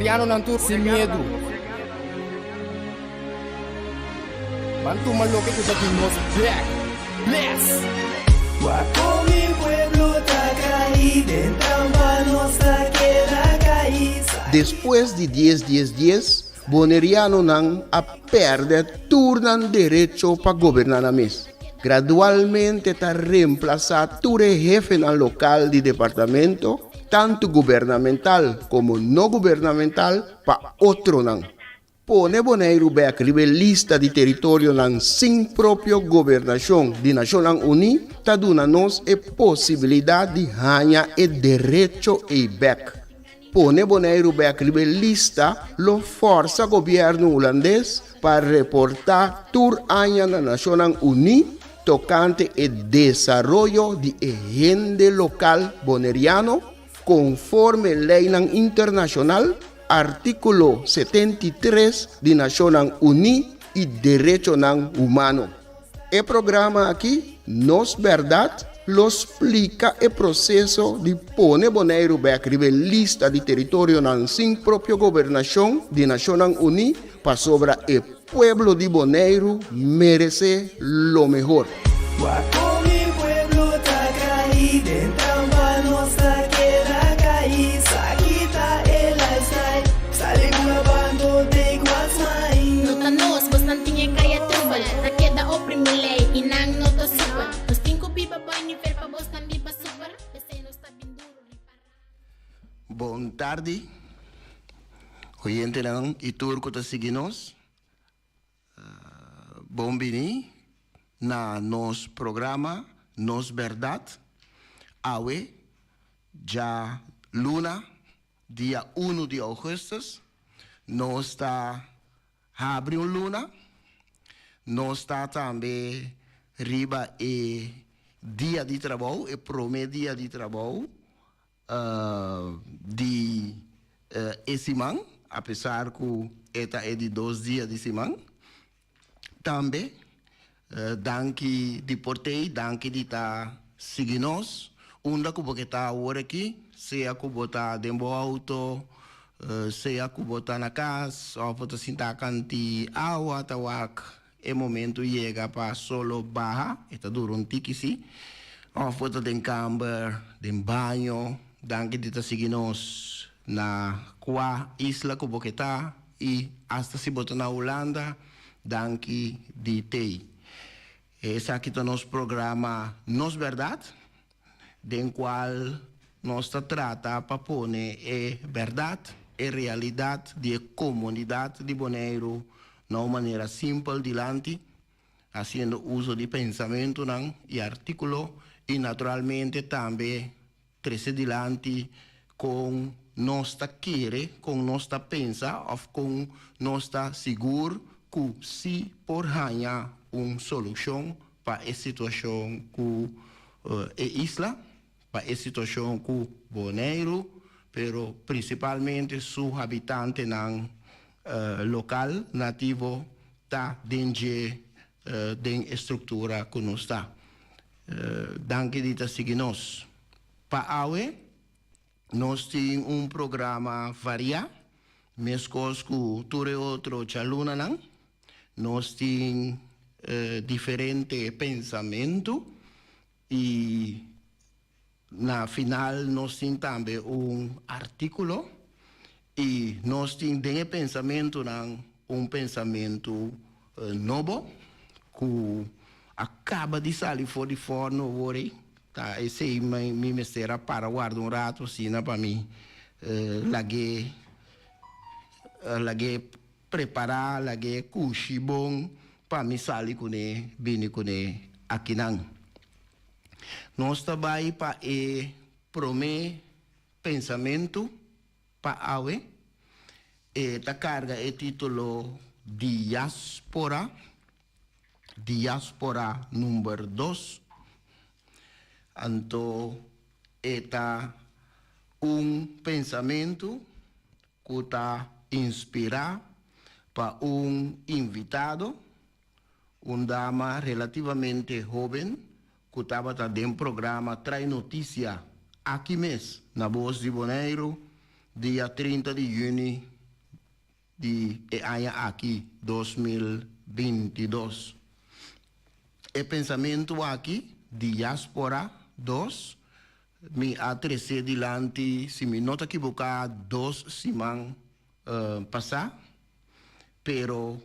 Bonerianonan tur sin miedu. Ban tuma loke ku ta di nos bek. Bless! Wak kon mi pueblo ta kai den trampa nos ta keda kai. Despues di dies dies dies, Bonerianonan a pèrdè tur nan derecho pa goberná nan mes. Gradualmente ta remplasá tur e hefenan lokal di departamento, tantu gubernamental komo no gubernamental, pa otronan. Pone Boneiru bèk riba e lista di teritorionan sin propio gobernashon di Nashonnan Uní ta duna nos e posibilidat di haña e derecho ei bèk. Pone Boneiru bèk riba e lista lo fòrsa gobièrnu hulandes pa reportá tur aña na Nashonnan Uní tokante e desaroyo di e hende lokal boneriano konforme leinan internashonal, artíkulo 73 di Nashonnan Uní i derechonan humano. E programa aki, Nos Bèrdat, lo splika e proseso di pone Boneiru bèk riba e lista di teritorionan sin propio gobernashon di Nashonnan Uní pasobra e pueblo di Boneiru meresé lo mehor. Wak kon mi pueblo ta kai den trampa nos ta keda kai sa kita e lifestyle sali bula bando take what's mine. No ta nos, bosnan tin e kaya trubel Ta keda oprimi lei i nan no ta supel Nos tin ku biba boi nivel pa bosnan biba super P'esei nos ta bin duru ripará. Bon tardi, oyentenan i tur ku ta sigui nos. Bon bini na nos programa Nos Bèrdat. Awe dja luna dia unu di ougùstùs nos ta habri un luna. Nos ta tambe riba e dia di trabou, e promé dia di trabou di e siman, apesar ku e ta e di dos dia di siman. Tambe danki di por t'ei, danki di ta sigui nos unda ku bo ke ta awor aki, sea ku bo ta den bo outo, sea ku bo ta na kas òf bo ta sinta kanti awa ta wak e momento yega pa solo baha, e ta dura un tiki si, òf bo ta den kamber, den baño, danki di ta sigui nos na kua isla ku bo ke ta. I asta si bo ta na Hulanda, danki di tei. Esaki ta nos programa Nos Bèrdat, den kual nos ta trata pa pone e bèrdat, e realidat di e komunidat di Boneiru na un manera simpel dilanti, hasiendo uso di pensamentunan i artíkulo i naturalmente tambe Trese dilanti kon nos ta kere, kon nos ta pensa òf kon nos ta sigur ku sí por haña un solushon pa e situashon ku e isla, pa e situashon ku Boneiru, pero prinsipalmente su habitantenan lokal, nativo, ta den dje den e struktura ku nos ta. Danki di ta sigui nos. Pa awe nos tin un programa variá, meskos ku tur e otro djalunanan. Nos tin diferente pensamentu i na final nos tin tambe un artíkulo i nos tin den e pensamentunan un pensamentu Nobo ku a kaba di sali for di forno awor ei, ta esei mi mester a para warda un ratu asina pa mi lag'é lag'é prepará, lag'é kushi bon pa mi sali kuné bini kuné akinan. Nos ta bai pa e promé pensamentu. Pa awe, e ta karga e título Diáspora, Diáspora number dos. Anto e ta un pensamentu ku ta inspirá pa un invitado, un dama relativamente hóben ku tabata den programa Trae Notisia aki mes na Bos di Boneiru dia 30 di yüni. di e aña aki 2022. E pensamentu aki, Diaspora dos, mi a trese dilanti, si mi no ta kiboká, dos siman pasá, pero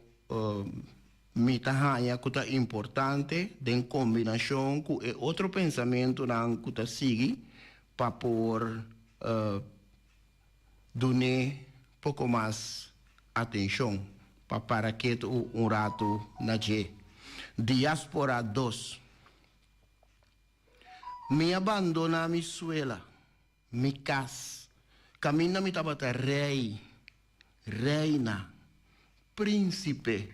mi ta haña ku ta importante den kombinashon ku e otro pensamentunan ku ta sigui pa por Dun'é poko mas atenshon pa para ketu un ratu na dje. Diaspora dos. Mi a bandoná mi suela, mi kas, kaminda mi tabata rei, reina, prínsipe,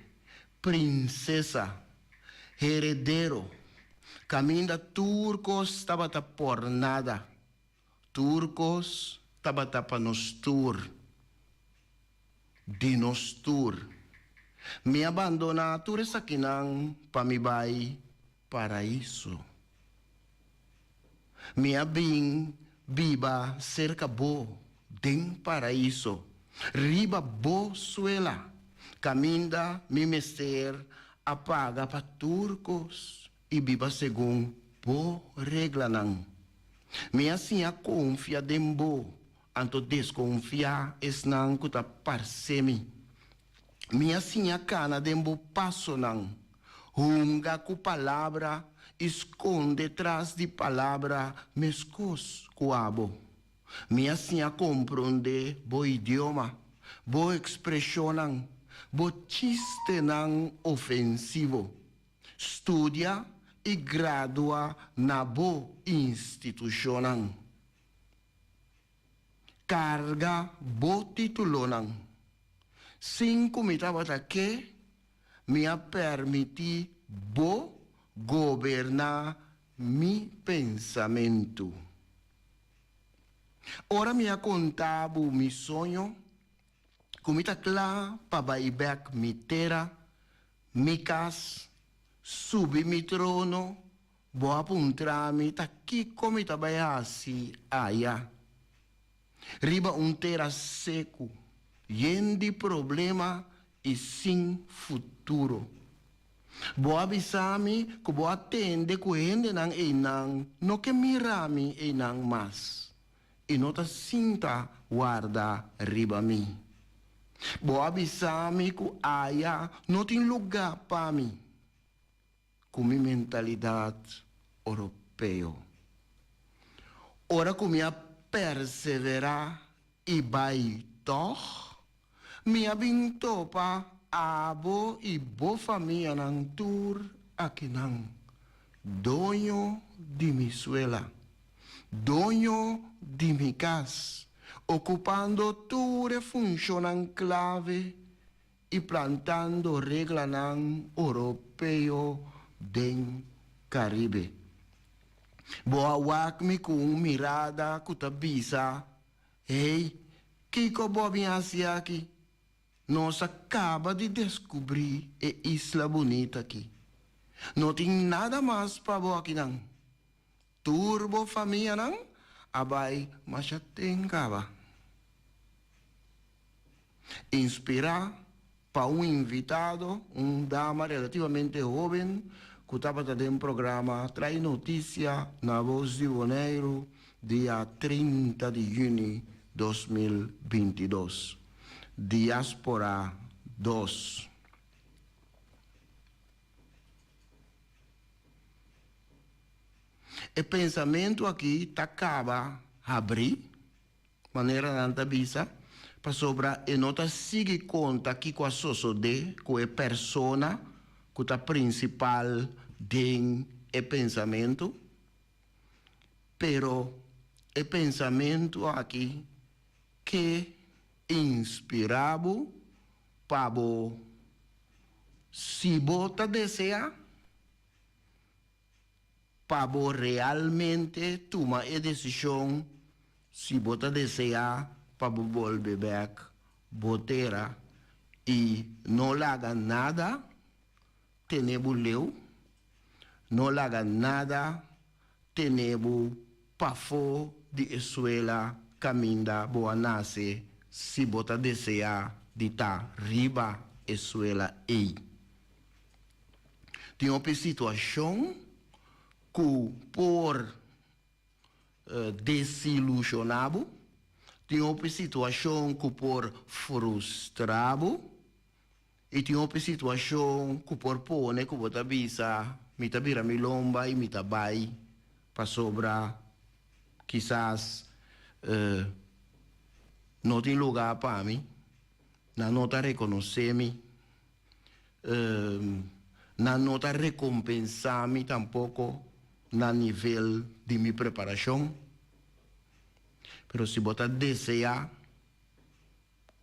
prinsesa, heredero, kaminda tur kos tabata pòrnada. Tur kos tabata pa nos tur, di nos tur. Mi a bandoná tur esakinan pa mi bai Paraíso. Mi a bin biba serka bo den Paraíso, riba bo suela, kaminda mi mester a paga pa tur kos i biba segun bo reglanan. Mi a siña konfia den bo, anto deskonfiá esnan ku ta parse mi. Mi a siña kana den bo pasonan, hunga ku palabra i skonde tras di palabra meskos ku abo. Mi a siña komprondé bo idioma, bo ekspreshonnan, bo chistenan ofensivo. Studia i gradua na bo institushonnan. Karga bo titulonan. Sin ku mi tabata ke, mi a permití bo goberná mi pensamentu. Ora mi a konta bo mi soño, ku mi ta kla pa bai bèk mi tera, Mi kas, subi mi trono, bo a puntra mi ta kiko mi ta bai hasi aya. Riba un tera seku, yen di problema i sin futuro. Bo a bisa mi ku bo a tende ku hendenan einan no ke mira mi einan mas. I no ta sinta warda riba mi. Bo a bisa mi ku aya no tin lugá pa mi, ku mi mentalidat oropeo. Ora ku mi a perseverá i bai tòg, mi a bin topa abo i bo famianan tur akinan, doño di mi suela. Doño di mi kas, okupando tur e funshonnan klave i plantando reglanan oropeo den Karibe. Bo a wak mi ku un mirada ku ta bisa, Hey, kiko bo a bin hasi aki? Nos a kaba di deskubrí e isla bunita aki. No tin nada mas pa bo akinan. Tur bo famianan a bai masha ten kaba. Inspirá pa un invitado, un dama relativamente hóben ku tabata den programa Trae Notisia na Bos di Boneiru dia 30 di yüni 2022. Diaspora dos. E pensamentu aki ta kaba habrí, manera nan ta bisa, pasobra e no ta sigui konta kiko a sosodé ku e persona ku ta prinsipal den e pensamentu. Pero e pensamentu aki ke inspirá bo pa bo, si bo ta deseá, Pa bo realmente tuma e desishon si bo ta deseá pa bo bolbe bèk bo tera i no laga nada tene bo leu, no laga nada tene bo pafó di e suela kaminda bo a nase si bo ta deseá. di ta riba e suela ei. Tin hopi situashon ku por desilushoná bo, tin hopi situashon ku por frustrá bo i tin hopi situashon ku por pone ku bo ta bisa, Mi ta bira mi lomba i mi ta bai pasobra kisas no tin lugá pa mi, nan no ta rekonosé mi. Nan no ta rekompensá mi tampoko na nivel di mi preparashon. Pero si bo ta deseá,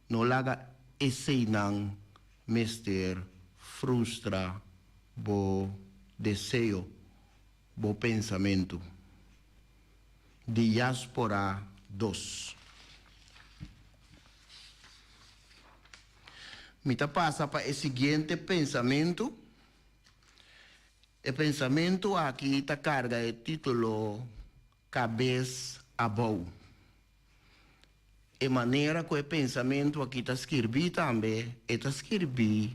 no laga eseinan mester frustra bo deseo, bo pensamentu. Diáspora dos. Mi ta pasa pa e siguiente pensamentu. E pensamentu aki ta karga e título Kabes Abou. E manera ku e pensamentu aki ta skirbí tambe e ta skirbí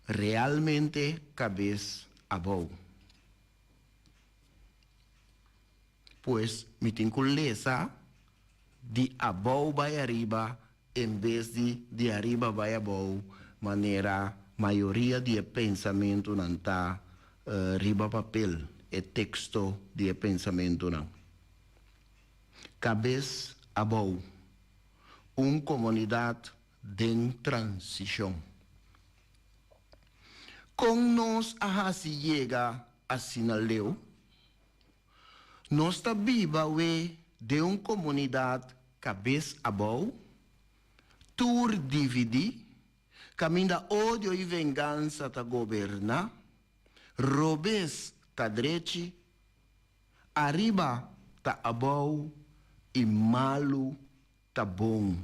realmente kabes abou. Pues mi tin ku lesa di abou bai ariba en bes di di ariba bai abou manera mayoria di e pensamentunan ta riba papel, e teksto di e pensamentunan. Kabes abou, un komunidat den transishon. Kon nos a hasi yega asina leu? Nos ta biba we den un komunidat kabes abou, tur dividí, kaminda odio i vengansa ta goberná, robes ta drechi, ariba ta abou i malu ta bon.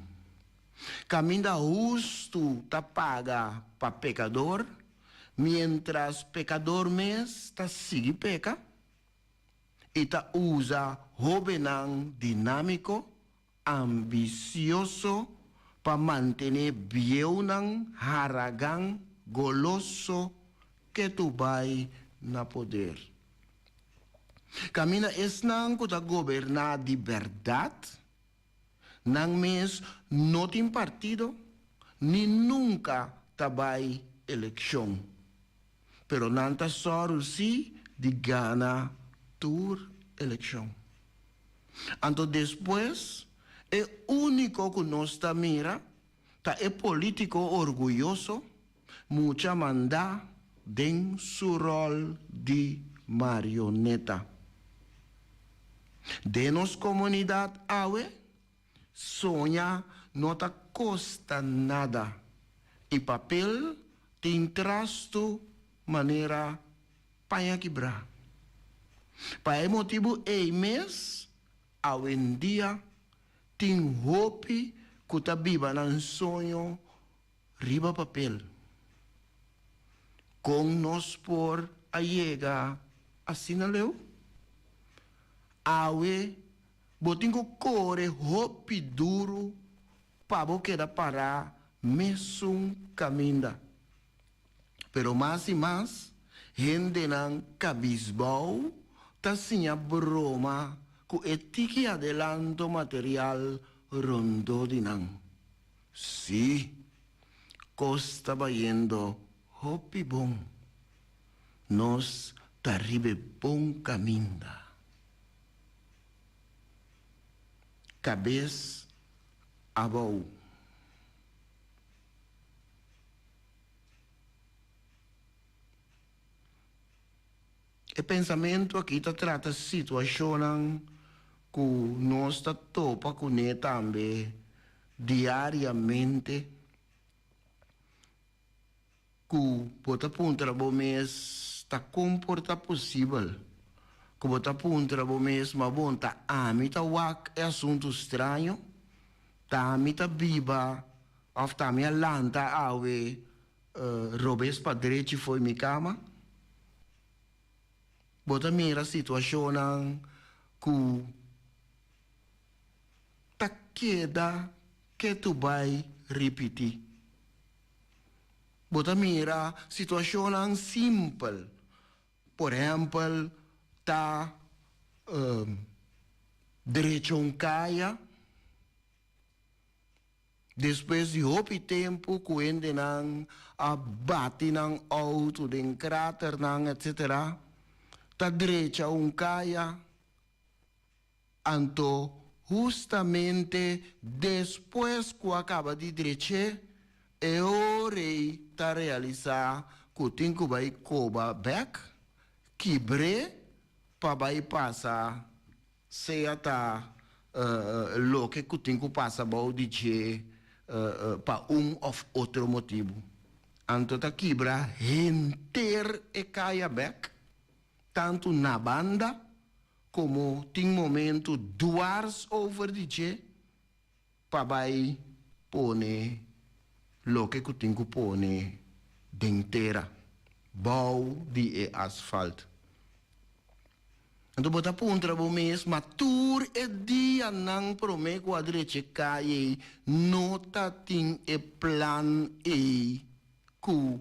Kaminda hustu ta paga pa pekador, miéntras pekador mes ta sigui peka i ta usa hóbennan dinámiko, ambisioso pa mantené bieunan haragan goloso ketu bai na poder. Kaminda esnan ku ta goberná di bèrdat, Nan mes no tin partido ni nunka ta bai elekshon, pero nan ta sòru sí di gana tur elekshon. Anto despues e úniko ku nos ta mira ta e polítiko orguyoso mucha mandá den su ròl di marioneta. Den nos komunidat awe, soña no ta kosta nada i papel tin trastu manera paña kibrá. Pa e motibu ei mes, awendia tin hopi ku ta biba nan soño Riba papel. Kon nos por a yega asina leu? Awe bo tin ku kore hopi duru pa bo keda pará mesun kaminda. Pero mas i mas hendenan kabisbou ta siña broma ku e tiki adelanto material rondó di nan. Sí, kos ta bayendo hopi bon. Nos ta riba e bon kaminda. Kabes abou. E pensamentu aki ta trata situashonnan ku nos ta topa kuné tambe diariamente, ku bo ta puntra bo mes ta kon por ta posibel, ku bo ta puntra bo mes ma bon ta ami ta wak e asuntu straño, ta ami ta biba òf ta ami a lanta awe robes pa drechi fo'i mi kama. Bo ta mira situashonnan ku ta keda ketu bai ripití. Bo ta mira situashonnan simpel, por ehèmpel ta drecha un kaya, Despues di hopi tempu ku hendenan a bati nan outo den kraternan etc. Ta drecha un kaya, anto hustamente despues ku a kaba di drech'é, e ora ei ta realisá ku tin ku bai koba bèk, kibr'é pa bai pasa Sea ta loke ku tin ku pasa bou di dje pa un òf otro motibu. Anto ta kibra henter e kaya bèk, tantu na banda komo tin momentu dwars over di dje pa bai pone loke ku tin ku pone den tera bou di e asfalt. Anto bo ta puntra bo mes, ma tur e dianan promé ku a drecha e kaya ei no ta tin e plan ei ku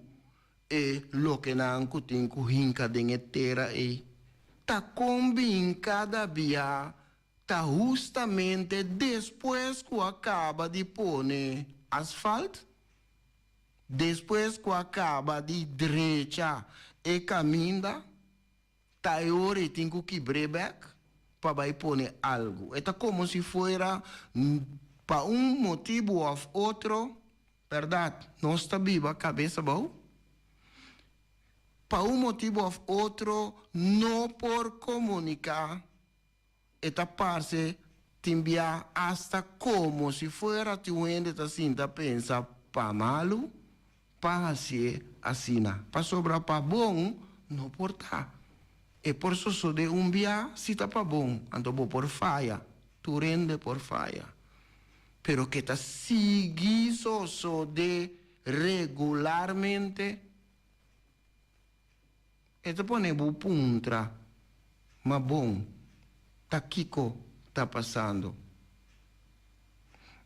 e lokenan ku tin ku hinka den e tera ei? Ta kon bin kada bia Ta hustamente despues ku a kaba di pone asfalt, despues ku a kaba di drecha e kaminda, ta e ora e tin ku kibr'é bèk pa bai pone algu. E ta komo si fuera pa un motibu òf otro, bèrdat, nos ta biba kabes abou. Pa un motibu òf otro no por komuniká. E ta parse tin bia asta komo si fuera tin un hende ta sinta pensa pa malu pa hasié asina, pasobra pa bon no por ta. E por sosodé un bia si ta pa bon, anto bo por faya, tur hende por faya. Pero ke ta sigui sosodé regularmente? E ta pone bo puntra, Ma bon, ta kiko ta pasando?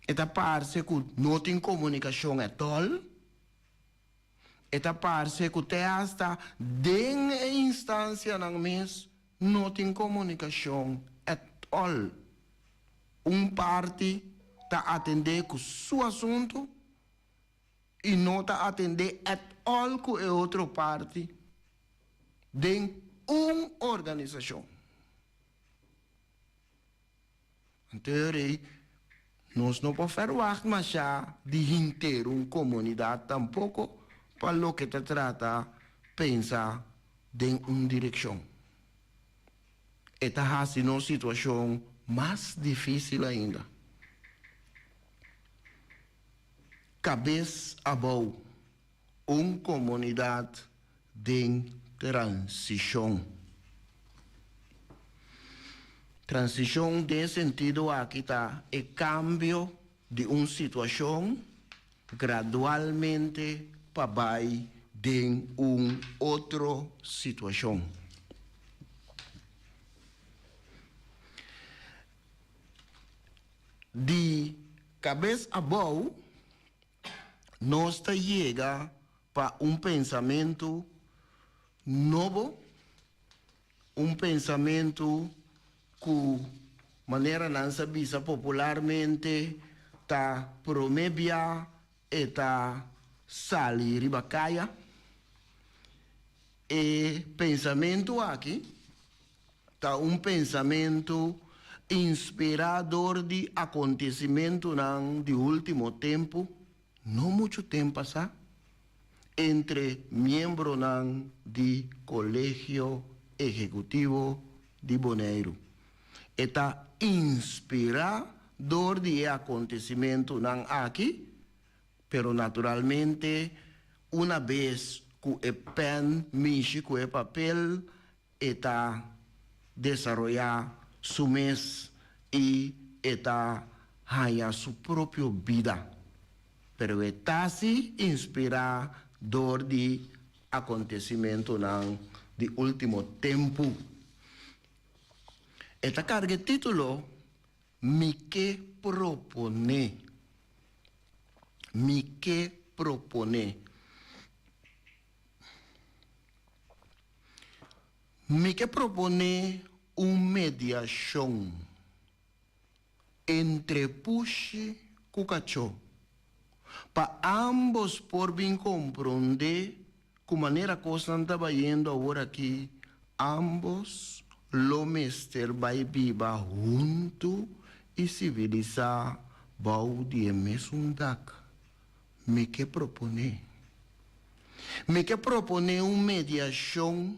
E ta parse ku no tin komunikashon ètòl. E ta parse ku te asta den e instansianan mes no tin komunikashon ètòl. Un parti ta atendé ku su asuntu. i no ta atendé at all ku e otro parti den un organisashon. Anto e rei, nos no por ferwagt mashá di henter un komunidat tampoko pa loke ta trata pensa den un direkshon. E ta hasi nos situashon mas difísil ainda. Kabes abou, un komunidat den transishon. Transishon den e sentido aki ta e kambio di un situashon gradualmente pa bai den un otro situashon. Di kabes abou nos ta yega pa un pensamentu nobo, un pensamentu ku manera nan sa bisa popularmente ta promé bia e ta sali riba kaya. E pensamentu aki ta un pensamentu inspirá dor di akontesimentunan di último tempu, no muchu tem pasá, entre miembronan di Kolegio Ehekutivo di Boneiru. E ta inspirá dor di e akontesimentunan aki, pero naturalmente una bes ku e pèn mishi ku e papel, E ta desaroyá su mes i e ta haña su propio bida. Pero e ta si inspirá dor di akontesimentunan di último tempu. E ta karga e título Mi ke proponé. Mi ke proponé. Mi ke proponé un mediashon entre pushi ku kachó, pa ámbos por bin komprondé ku manera kosnan ta bayendo aworakí, ámbos lo mester bai biba huntu i sivilisá bou di e mesun dak. Mi ke proponé. Mi ke proponé un mediashon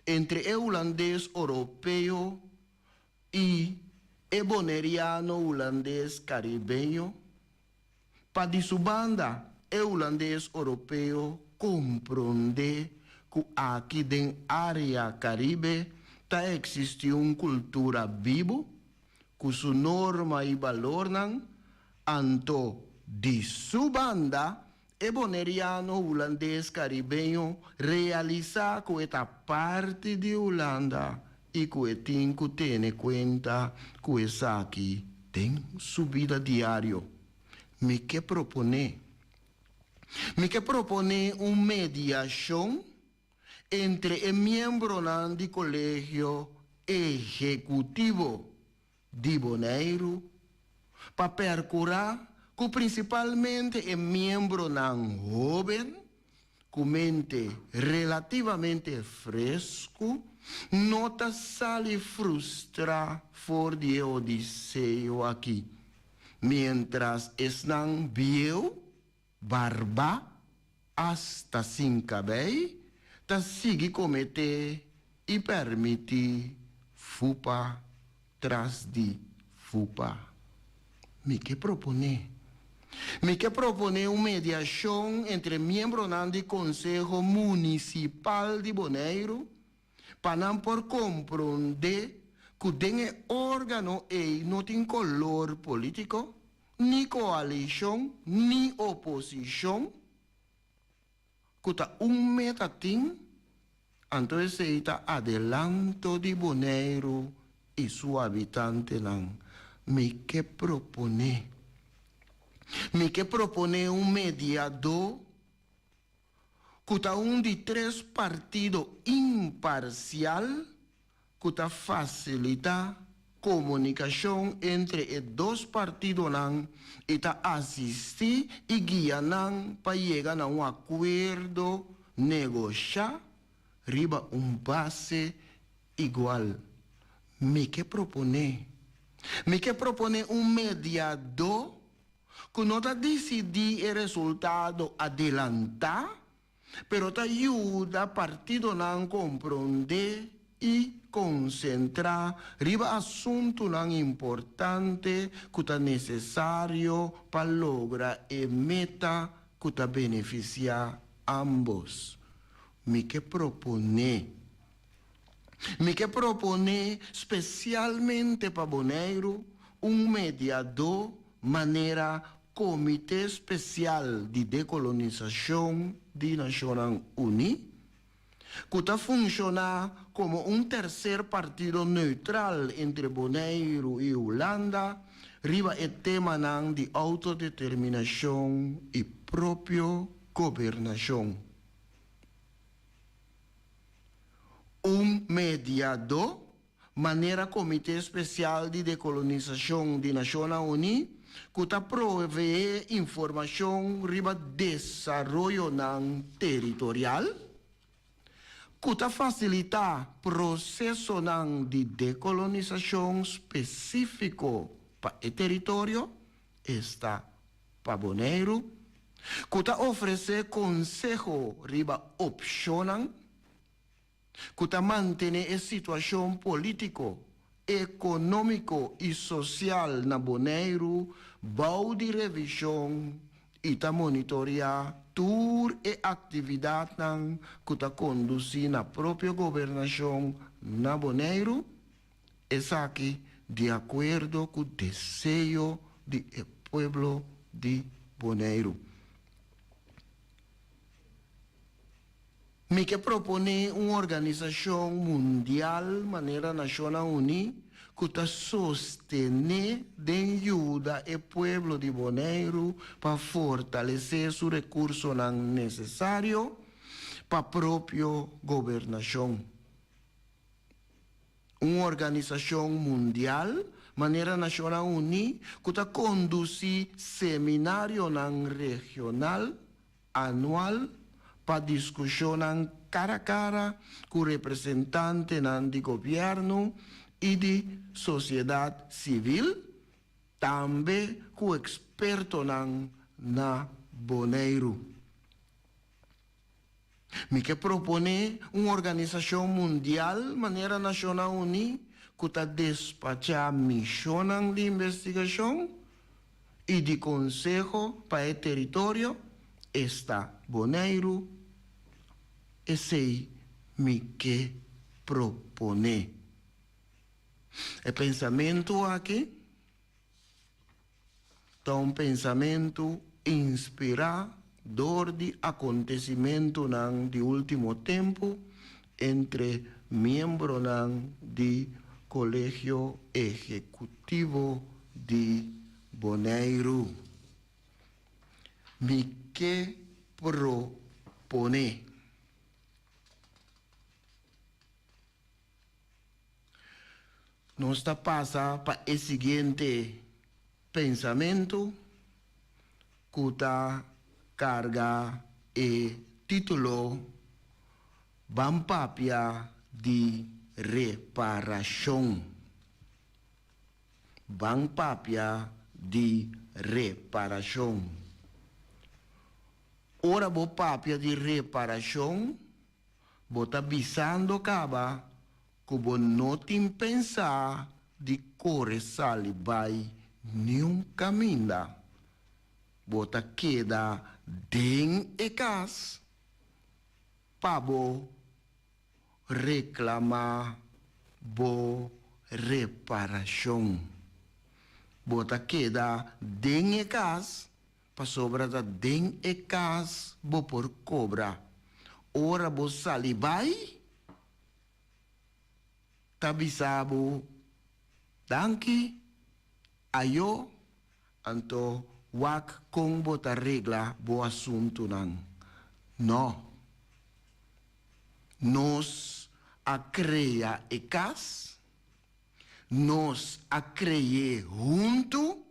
entre e hulandes oropeo i e boneriano hulandes karibeño pa di su banda e hulandes oropeo komprondé ku aki den área Karibe ta eksistí un kultura bibu ku su norma i balornan, anto di su banda e boneriano hulandes karibeño realisá ku e ta parti di Hulanda i ku e tin ku tene kuenta ku esaki den su bida diario. Mi ke proponé. Mi ke proponé un mediashon entre e miembronan di Kolegio Ehekutivo di Boneiru pa perkurá ku prinsipalmente e miembronan hóben ku mente relativamente fresku no ta sali frustrá for di e odiseo aki, miéntras esnan bieu Barba, asta sin kabei, ta sigui kometé i pèrmití fupa tras di fupa. Mi ke proponé. Mi ke proponé un mediashon entre miembronan di Konseho Munisipal di Boneiru pa nan por komprondé ku den e órgano ei no tin kolor polítiko, ni koalishon ni oposishon ku ta un meta tin, anto esei ta adelanto di Boneiru i su habitantenan. Mi ke proponé. Mi ke proponé un mediadó ku ta un di tres partido imparsial ku ta fasilitá komunikashon entre e dos partidonan i ta asistí i guia nan pa yega na un akuerdo negoshá riba un base igual. Mi ke proponé. Mi ke proponé un mediadó ku no ta disidí e resultado adelantá, pero ta yuda partidonan komprondé i konsentrá riba asuntunan importante ku ta nesesario pa logra e meta ku ta benefisiá ámbos. Mi ke proponé. Mi ke proponé spesialmente pa Boneiru un mediadó manera Komité Spesial di Dekolonisashon di Nashonnan Uní, ku ta funshoná komo un terser partido neutral entre Boneiru i Hulanda riba e temanan di outodeterminashon i propio gobernashon. Un mediadó, manera Komité Spesial di Dekolonisashon di Nashonnan Uní, ku ta proveé informashon riba desaroyonan teritorial, ku ta fasilitá prosesonan di dekolonisashon spesífiko pa e teritorio, esta pa Boneiru, ku ta ofresé konseho riba opshonnan ku ta mantené e situashon polítiko, ekonómiko i sosial na Boneiru bou di revishon i ta monitoriá tur e aktividatnan ku ta kondusí na propio gobernashon na Boneiru. Esaki di akuerdo ku deseo di e pueblo di Boneiru. Mi ke proponé un organisashon mundial manera Nashonnan Uní. ku ta sostené den yuda e pueblo di Boneiru pa fortalesé su rekursonan nesesario pa propio gobernashon. Un organisashon mundial manera Nashonnan Uní ku ta kondusí seminarionan regional anual pa diskushonnan kara kara ku representantenan di gobièrnu i di sosiedat sivil, tambe ku ekspertonan na Boneiru. Mi ke proponé un organisashon mundial manera Nashonnan Uní ku ta despachá mishonnan di investigashon i di konseho pa e teritorio, esta Boneiru, esei mi ke proponé. E pensamentu aki Ta un pensamentu inspirá dor di akontesimentunan di último tempu entre miembronan di Kolegio Ehekutivo di Boneiru. Mi ke proponé. Nos ta pasa pa e siguiente pensamentu ku ta karga e título Ban papia di reparashon. Ban papia di reparashon. Ora bo papia di reparashon, Bo ta bisando kaba ku bo no tin pensá di kore sali bai niun kaminda. Bo ta keda den e kas pa bo reklamá bo reparashon. Bo ta keda den e kas Pasobra ta den e kas bo por kobra. Ora bo sali bai, ta bisa bo danki, ayo, anto wak kon bo ta regla bo asuntunan. No. Nos a krea e kas, nos a kre'é huntu.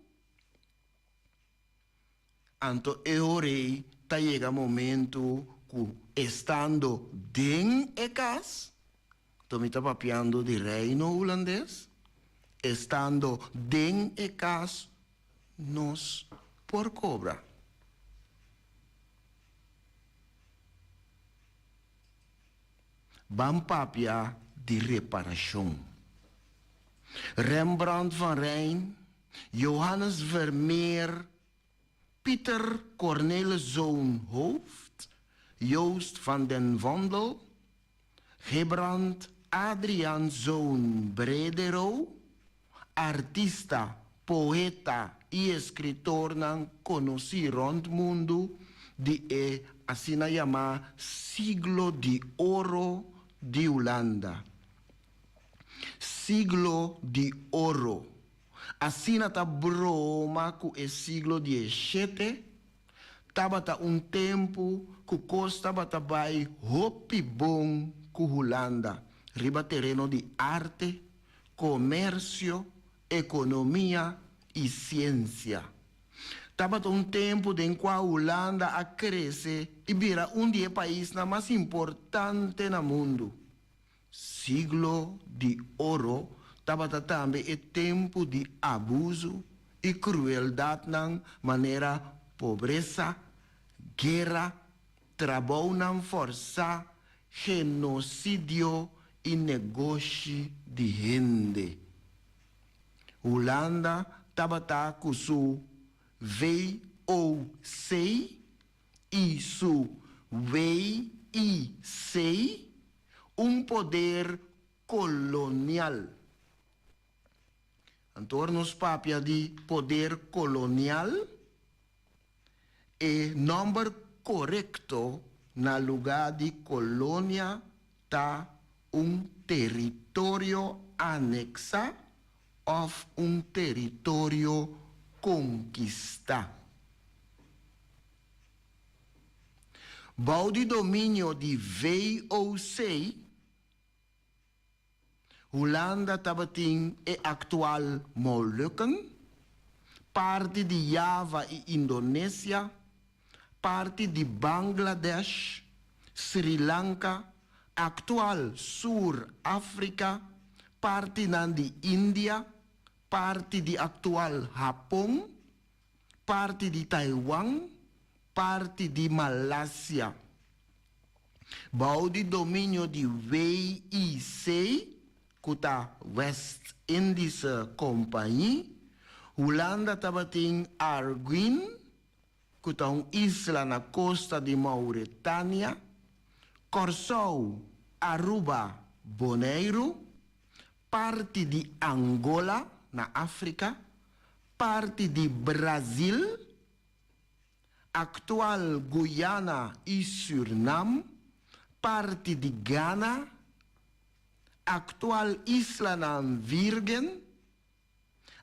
Anto e ora ei ta yega momento ku estando den e kas, anto mi ta papiando di Reino Hulandes, estando den e kas nos por kobra. Ban papia di reparashon. Rembrandt van Rijn Johannes Vermeer, Pieter Corneliszoon Hooft, Joost van den Vondel, Gebrand Adriaenszoon Bredero, artista, poeta i eskritornan konosí rònt mundu di e asina yamá Siglo di Oro di Hulanda. Siglo di Oro. Asina ta broma ku e siglo dieshete tabata un tempu ku kos tabata bai hopi bon ku Hulanda riba tereno di arte, komersio, ekonomia i siensia. Tabata un tempu den kua Hulanda a krese i bira un di e paisnan mas importante na mundu. Siglo di Oro tabata tambe e tempu di abusu i krueldatnan manera pobresa, guera, trabounan fòrsá, genosidio i negoshi di hende. Hulanda tabata ku su VOC i su WIC, un poder kolonial. Anto ora nos papia di poder kolonial, e nòmber korekto na lugá di kolonia ta un teritorio aneksá. òf un teritorio konkistá. Bou di dominio di VOC, Hulanda tabatin e aktual Molukken, parti di Java i Indonesia, parti di Bangladesh, Sri Lanka, aktual Sur Afrika, partinan di India, parti di aktual Hapon, parti di Taiwan, parti di Malasia. Bou di dominio di WIC, ku ta West Indische Compagnie, Hulanda tabatin Arguin, ku ta un isla na kosta di Mauretania, Kòrsou, Aruba, Boneiru, parti di Angola na Afrika, parti di Brazil, aktual Guyana i Sürnam, parti di Ghana, aktual Islanan Virgen,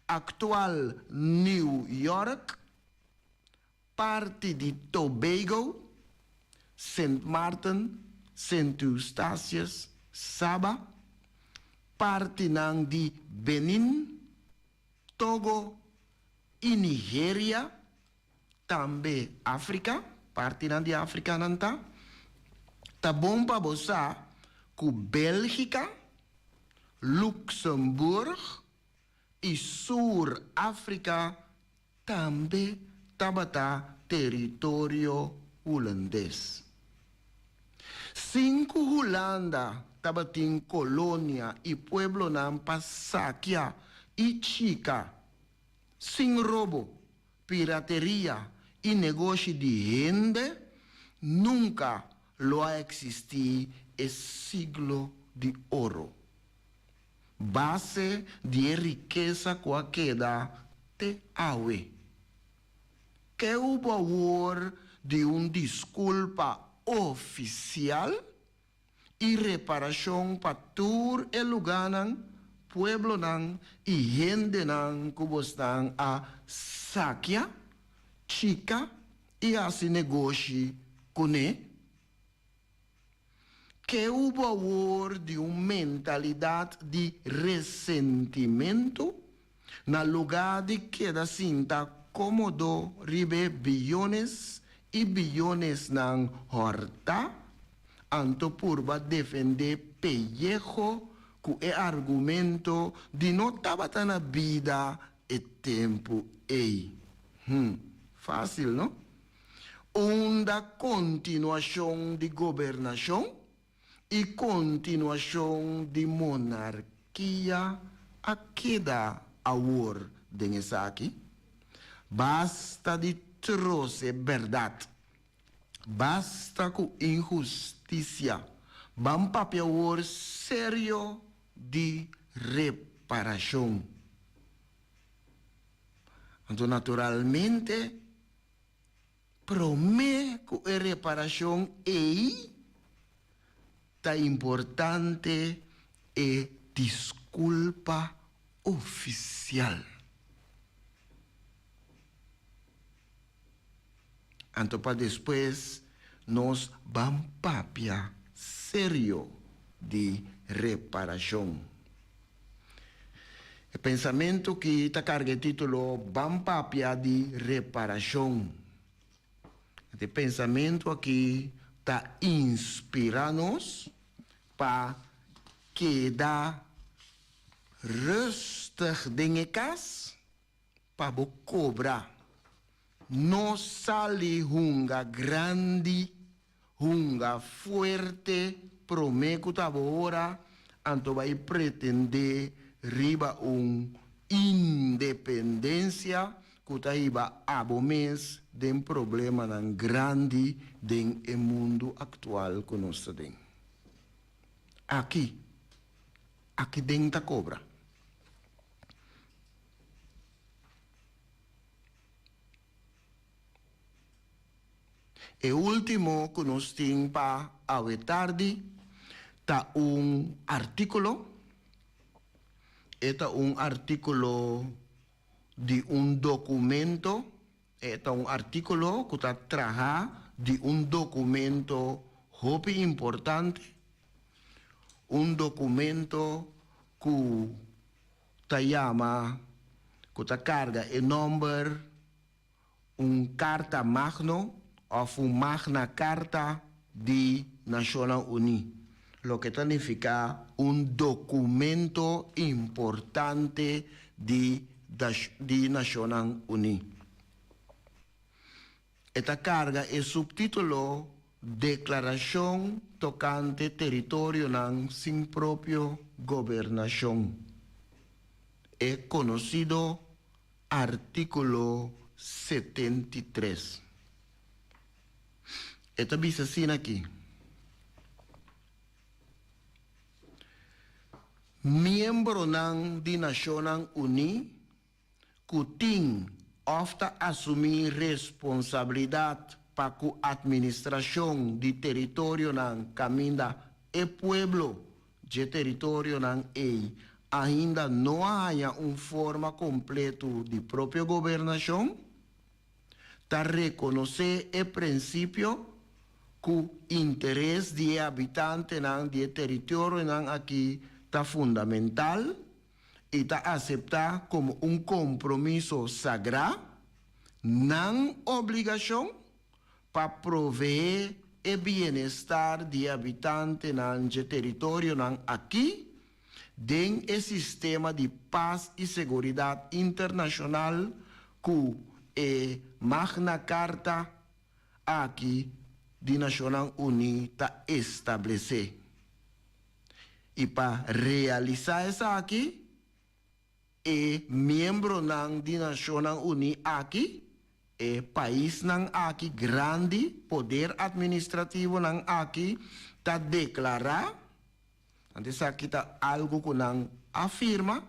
aktual New York, parti di Tobago, Sint Maarten, Sint Eustatius, Saba, partinan di Benin, Togo i Nigeria, tambe Afrika, partinan di Afrika nan ta. Ta bon pa bo sa ku Bélgika, Luxemburg i Sur Afrika tambe tabata teritorio hulandes. Sin ku Hulanda tabatin kolonia i pueblonan pa sakia i chika, sin robo, pirateria i negoshi di hende, nunka lo a eksistí e Siglo di Oro. Base di e rikesa ku a keda te awe. Ke hubo awor di un diskulpa ofisial i reparashon pa tur e lugánan, pueblonan i hendenan ku bosnan a sakia, chika i hasi negoshi kuné? Ke hubo awor di un mentalidat di resentimentu na lugá di keda sinta kómodo riba e biyones i biyonesnan hòrtá, anto purba defendé peyeho ku e argumento di no tabata na bida e tempu ei? Hm, fásil, no? Unda kontinuashon di gobernashon i kontinuashon di monarkia a keda awor den esaki? Basta di trose bèrdat. Basta ku inhustisia. Ban papia awor serio di reparashon. Anto naturalmente Promé ku e reparashon ei, ta importante e diskulpa ofisial. Anto pa despues nos ban papia serio di reparashon. E pensamentu ki ta karga e título Ban papia di reparashon. E pensamentu aki ta inspirá nos pa keda rustig den e kas pa bo kobra. No sali hunga grandi, hunga fuerte promé ku ta bo ora, anto bai pretendé riba un independensia ku ta hiba abo mes den problemanan grandi den e mundu aktual ku nos ta den. Aki, aki den ta kobra. E último ku nos tin pa awe tardi ta un artíkulo. E ta un artíkulo di un dokumento, e ta un artíkulo ku ta traha di un dokumento hopi importante, un dokumento ku ta yama, ku ta karga e nòmber un Karta Magno òf un Magna Carta di Nashonnan Uní, loke ta nifiká un dokumento importante di di Nashonnan Uní. E ta karga e suptítulo Deklarashon tokante teritorionan sin propio gobernashon, e konosido Artíkulo 73. E ta bisa asina aki, Miembronan di Nashonnan Uní ku tin òf ta asumí responsabilidat pa ku atministrashon di teritorionan kaminda e pueblo dje teritorionan ei ainda no a haña un forma kompletu di propio gobernashon, ta rekonosé e prinsipio ku interes di e habitantenan di e teritorionan aki ta fundamental i ta aseptá komo un kompromiso sagrá nan obligashon pa proveé e bienestar di e habitantenan dje teritorionan akí den e sistema di pas i seguridat internashonal ku e Magna Carta aki di Nashonnan Uní ta establesé. I pa realisá esaki, E miembronan di Nashonnan Uní aki, e paisnan aki grandi, poder administrativonan aki, ta deklará, anto esaki ta algu ku nan a firma,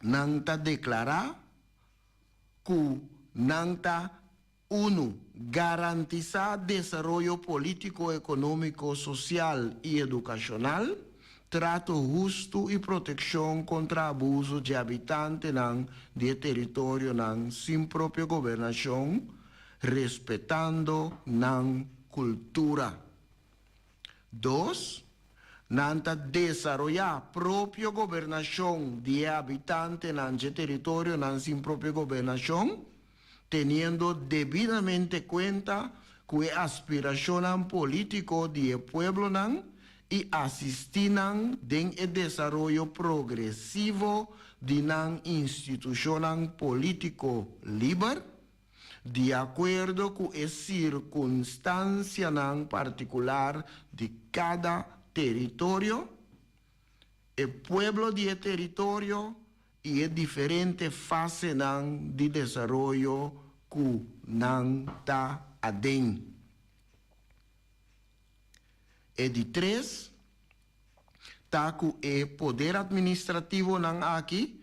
nan ta deklará ku nan ta Unu, Garantisá desaroyo polítiko, ekonómiko, sosial i edukashonal, trato hustu i protekshon kontra abuso dje habitantenan di e teritorionan sin propio gobernashon, respetando nan kultura. Dos, Nan ta desaroyá propio gobernashon di e habitantenan dje teritorionan sin propio gobernashon, teniendo debidamente kuenta ku e aspirashonnan polítiko di e pueblonan i asistí nan den e desaroyo progresivo di nan institushonnan polítiko liber, di akuerdo ku e sirkunstansianan partikular di kada teritorio, e pueblo di e teritorio i e diferente fasenan di desaroyo ku nan ta aden. E di tres ta ku e poder atministrativonan aki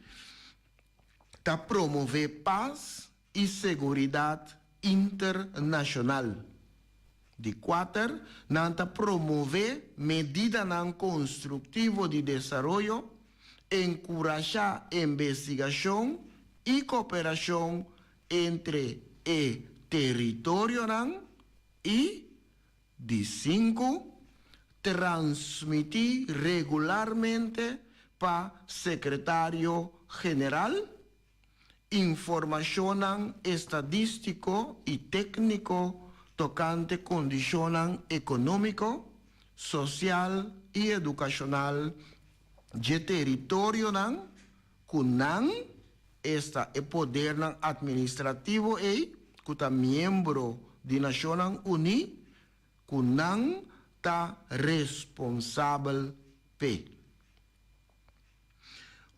ta promové pas i seguridat internashonal. Di kuater, nan ta promové medidanan konstruktivo di desaroyo, enkurashá investigashon i koperashon entre e teritorionan i, Di sinku, transmití regularmente pa Sekretario General informashonnan estadístiko i tékniko tokante kondishonnan ekonómiko, sosial i edukashonal dje teritorionan ku nan, esta e podernan atministrativo ei ku ta miembro di Nashonnan Uní, ku nan ta responsabel p'e.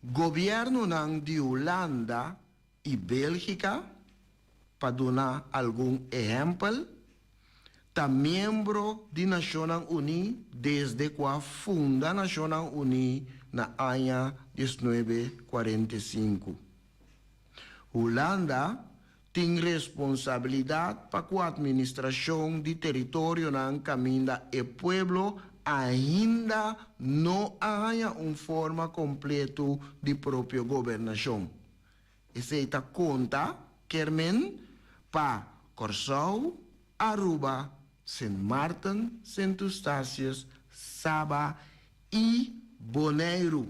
Gobièrnunan di Hulanda i Bélgika, pa duna algun ehèmpel, ta miembro di Nashonnan Uní desde ku a funda Nashonnan Uní na aña diesnuebe kuarenta i sinku. Hulanda tin responsabilidat pa ku atministrashon di teritorionan kaminda e pueblo ainda no a haña un forma kompleto di propio gobernashon. Esei ta konta kier men pa Kòrsou, Aruba, Sint Maarten, Sint Eustatius, Saba i Boneiru.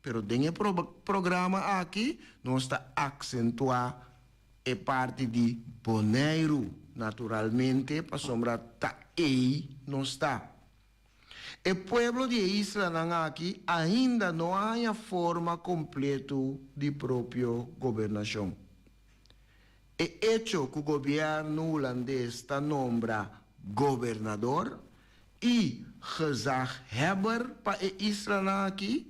Pero den e programa aki nos ta aksentuá e parti di Boneiru, naturalmente pasobra ta ei nos ta. E pueblo di e islanan aki ainda no a haña forma kompletu di propio gobernashon. E echo ku gobièrnu hulandes ta nombra gobernador i gezaghebber pa e islanan aki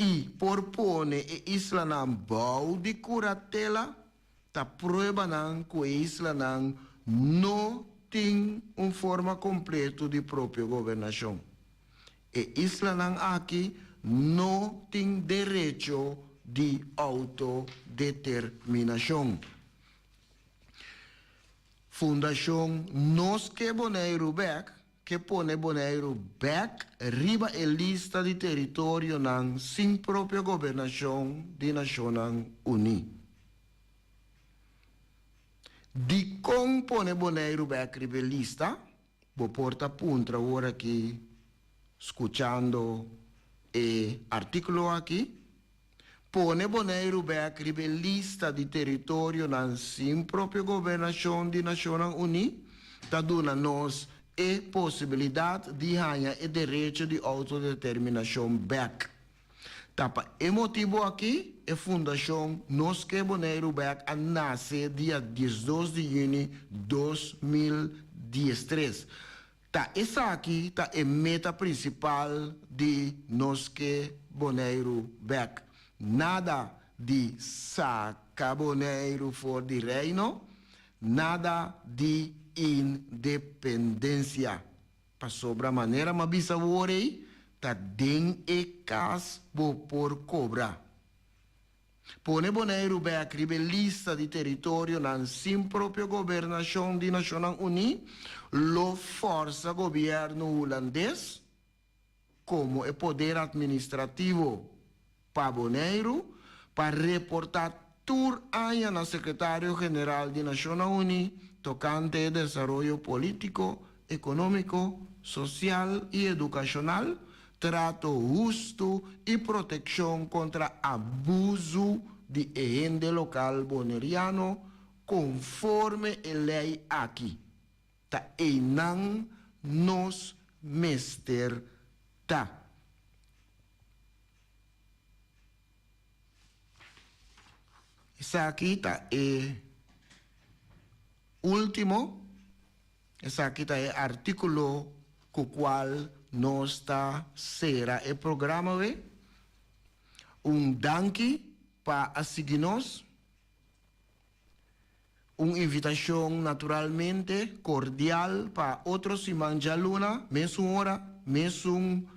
i por pone e islanan bou di kuratela ta pruebanan ku e islanan no tin un forma kompletu di propio gobernashon. E islanan aki no tin derecho di outodeterminashon. Fundashon Nos Ke Boneiru Bèk ke pone Boneiru bèk riba e lista di teritorionan sin propio gobernashon di Nashonnan Uní. Dikon pone Boneiru bèk riba e lista? Bo por ta puntra awor aki skuchando e artíkulo aki. Pone Boneiru bèk riba e lista di teritorionan sin propio gobernashon di Nashonnan Uní ta duna nos e posibilidat di haña e derecho di outodeterminashon bèk. Ta pa e motibu aki e fundashon Nos Ke Boneiru Bèk a nase dia 12 di yüni 2013. Ta esaki ta e meta prinsipal di Nos Ke Boneiru Bèk. Nada di saka Boneiru for di Reino, nada di independensia. Pasobra manera m'a bisa awor ei, ta den e kas bo por kobra. Pone Boneiru bèk riba e lista di teritorionan sin propio gobernashon di Nashonnan Uní lo fòrsa gobièrnu hulandes komo e poder atministrativo pa Boneiru pa reportá tur aña na Sekretario General di Nashonnan Uní tokante e desaroyo polítiko, ekonómiko, sosial i edukashonal, trato hustu i protekshon kontra abuzu di e hende lokal boneriano konforme e lei aki. Ta einan nos mester ta. Esaki ta e ultimo, esaki ta e artíkulo ku kual nos ta sera e programa awe. Un danki pa a sigui nos. Un invitashon naturalmente kordial pa otro siman djaluna, mesun ora, mesun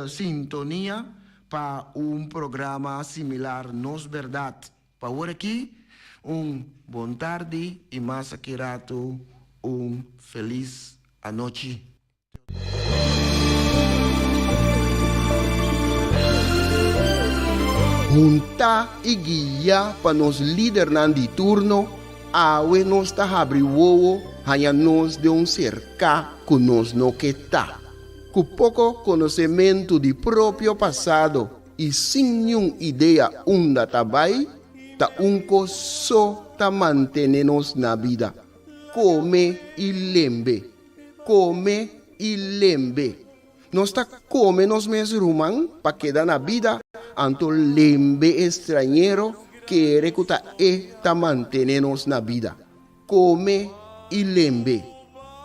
sintonia pa un programa similar Nos Berdad. Pa awor aki, un bon tardi i mas aki ratu un felis anochi. Huntá i guiá pa nos lidernan di turno, awe nos ta habri wowo haña nos den un serká ku nos no ke ta. Ku poko konosementu di propio pasado i sin niun idea unda ta bai, ta un kos so ta mantené nos na bida, kome i lembe. Kome i lembe. Nos ta kome nos mes ruman pa keda na bida, anto lembe e strañero kere ku ta e ta mantené nos na bida. Kome i lembe.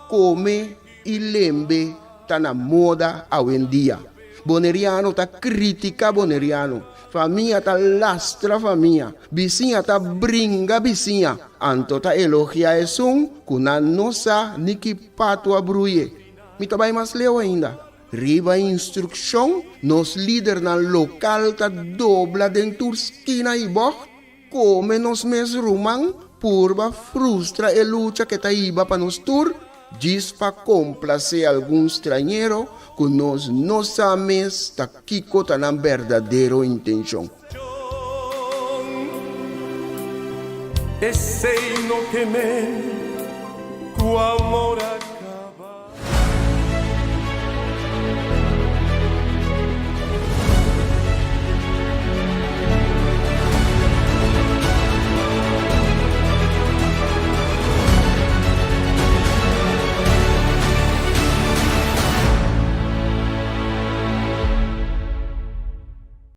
Kome i lembe ta na moda awendia. Boneriano ta kritika boneriano. Famia ta lastra famia. Bisiña ta bringa bisiña. Anto ta elogia esun ku nan no sa ni ki patu a bruye. Mi ta bai mas leu ainda. Riba instrukshon, nos lidernan lokal ta dobla den tur skina i bògt, kome nos mes ruman, purba frustra e lucha ke ta hiba pa nos tur. djis pa komplasé algun strañero ku nos no sa mes ta kiko ta nan berdadero intenshon. Esei no ke men ku amor a.